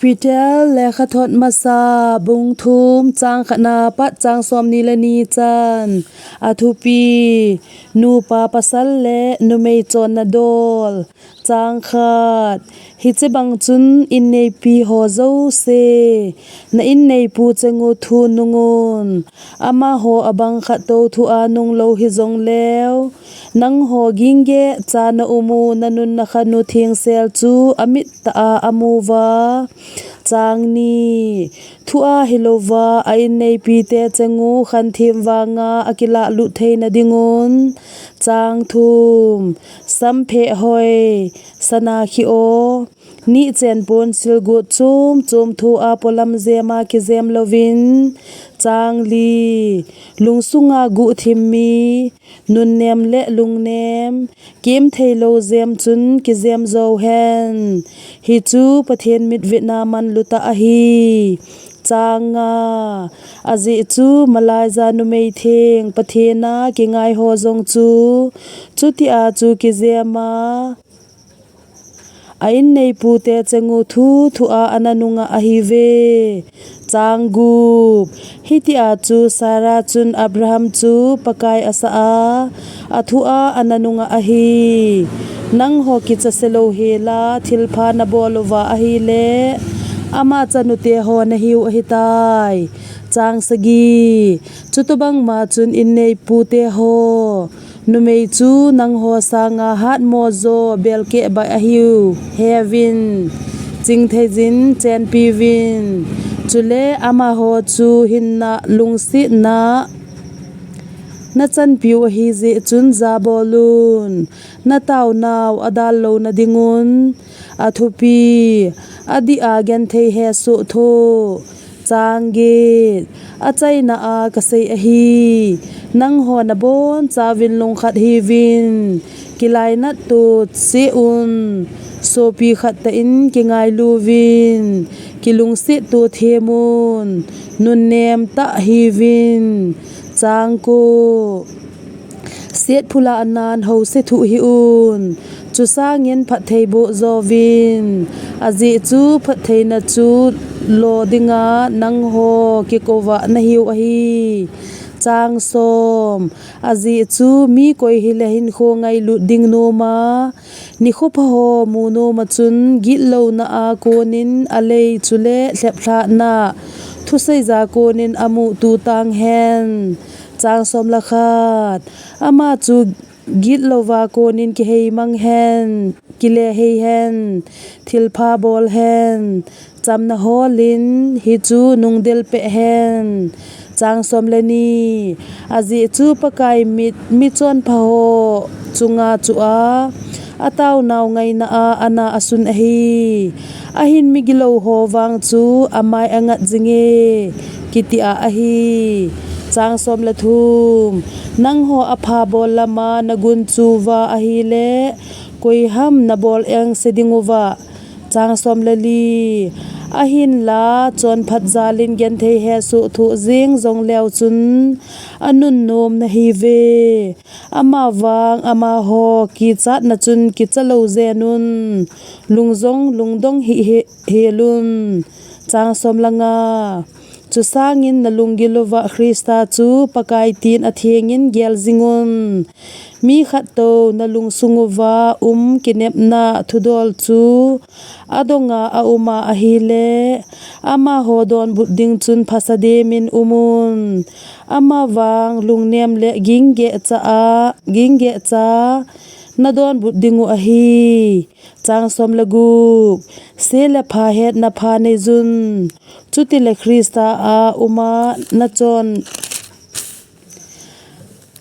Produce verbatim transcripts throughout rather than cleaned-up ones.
Peter lekhathot masa bung thum chang khatna pat chang somni le ni chan. A thupi: Nupa pasal le numei chonna dol. Chang khat. Hiche bang chun inneipi ho jouse na inneipu cheng u thunungun, amaho abang khat tou thua nunglou hijongleu, nangho ginggecha na um u na nun na khan u thengsel chu amit tah a amu uva. Chang ni. Thua hilouva a inneipite cheng u khanthem vanga akilah lut theina dingun. Chang thum. Sampheh hoi, sana khi o, nihchen pon silgut chom chom thua polam jema kijem louvin. Chang li. Lungsunga guhthim mi, nunnem le lungnem, kemtheilou jem chun kijem jou hen. Hichu Pathen mitvetna manlutah ahi. Chang nga. Ajeh chu malaija numei theng Pathen a kingai ho jong chu chutia chu kijem a, a inneipute cheng u thu thua ana nunga ahiuve. Chang gup. Hitia chu Sarah chun Abraham chu Pakai asah a, athua ana nunga ahi. Nangho kichase louhela thilpha nabol uva ahile, ama chanute ho nahiu ahitai. Chang sagi. Chutobang ma chun inneipute ho, numei chu nangho sanga hatmo jo belkeh bai ahiu heuvin, chingtheijin chenpiuvin. Chule amaho chu hinna lungsetna nachanpiu ahijeh chun jabol un, nataonau adal louna dingun. A thupi: Adih a genthei hesoh thoh. Chang get. Achaina a kasei ahi, nangho nabonchauvin lungkhat hiuvin, kilainat to cheh un, sopi khat tah in kingailuvin, kilungset to them un, nunnem tah hiuvin. Chang ko. Setphulahnan house thuh hih un, chusangin phatthei boh jouvin, ajeh chu phattheina chu lo dinga nangho kikouva nahiu ahi. Chang som. Ajeh chu mi koi hile hinkho ngailut ding noma, nikho pha ho mu noma chun gitlouna a konin alei chule lheplhahna thuseija konin amu tu tang hen. Chang som le khat. Ama chu gitlouva konin kiheimang hen, kile hei hen, thilpha bol hen, chamna holin hichu nungdel peh hen. Chang som le ni. Ajeh chu Pakai mit michonpha ho chunga chua ataonau ngaina a ana asun ahi. Ahin migilou ho vang chu amai angat jinge, kitia ahi. Chang som le thum. Nangho apha bol lama nagunchu uva ahile, koiham nabol engse dinguva? Chang som le li. Ahinla chonphat jalin genthei hesoh thoh jeng jongleu chun anunnom nahiuve. Amavang amaho kichatna chun kichalou jenun, lungjong lungdong hih he-, helun. Chang som le nga. Chusangin nalunggil uva Christa chu Pakai tin athengin gel jingun. Mi khat tou nalungsung uva um kinepna thudol chu adonga auma ahile, amaho donbut ding chun phasa demin umun. Amavang lungnem le ginggecha a, ginggecha nadonbut dingu ahi. Chang som le gup. Se le pha hetna pha neijun. Chutile Christa a uma nachon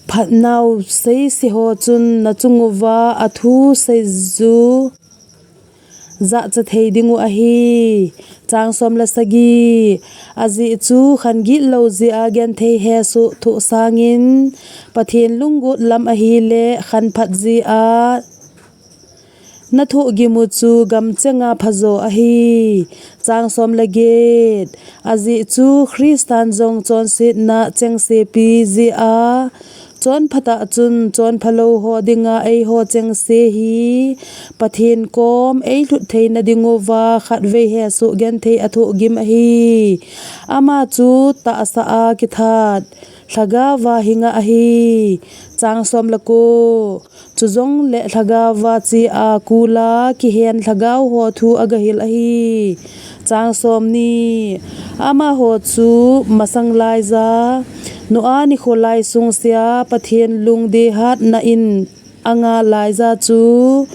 phatnau seise ho chun nachung uva athu seiju jahcha thei dingu ahi. Chang som le sagi. Ajeh chu khan gitlou jeh a genthei hesoh thoh sangin, Pathen lunggot lam ahile khan phat jeh a nathohgimu chu gamchenga phajo ahi. Chang som le get. Ajeh chu Christan jong chonsetna chengsepi jeh a Chonphatah chun chonphalou ho dinga eiho chengse hi Pathen kom eilhut theina dinguva khatvei hesoh genthei athohgim ahi. Ama chu tahsa a kithat lhagaova hinga ahi. Chang som le ko. Chujongle lhagaova chea kula kihen lhagao ho thu agahil ahi. Chang somni. Amaho chu masang laija, Noah nikho lai sungsia Pathen lungdehatna in anga laija chu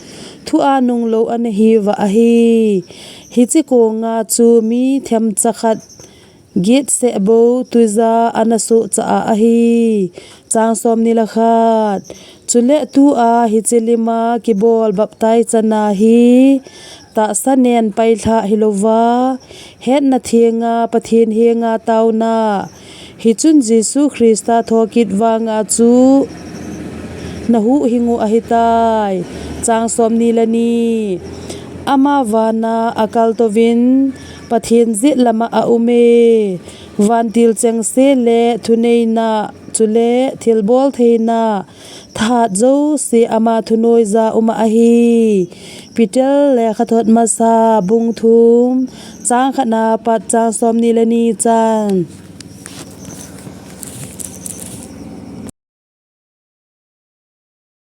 thua nunglou anahiuva ahi. Hiche konga chu mi themcha khat gitseh bou twija anasohcha a ahi. Chang somni le khat. Chule tua hiche lima kibol baptize na hi tahsa nen pailhah hilouva, hetna thenga Pathen henga taona, hichun Jesu Christa thokit vanga chu nahuhhing u ahitai. Chang somni le ni. Ama vana akaltouvin, Pathen jet lama aume. Vantil chengse le thuneina, chule thilbol theina, thahat jouse ama thunoija uma ahi. Peter lekhathot masa bung thum, chang khatna pat chang somni le ni chan.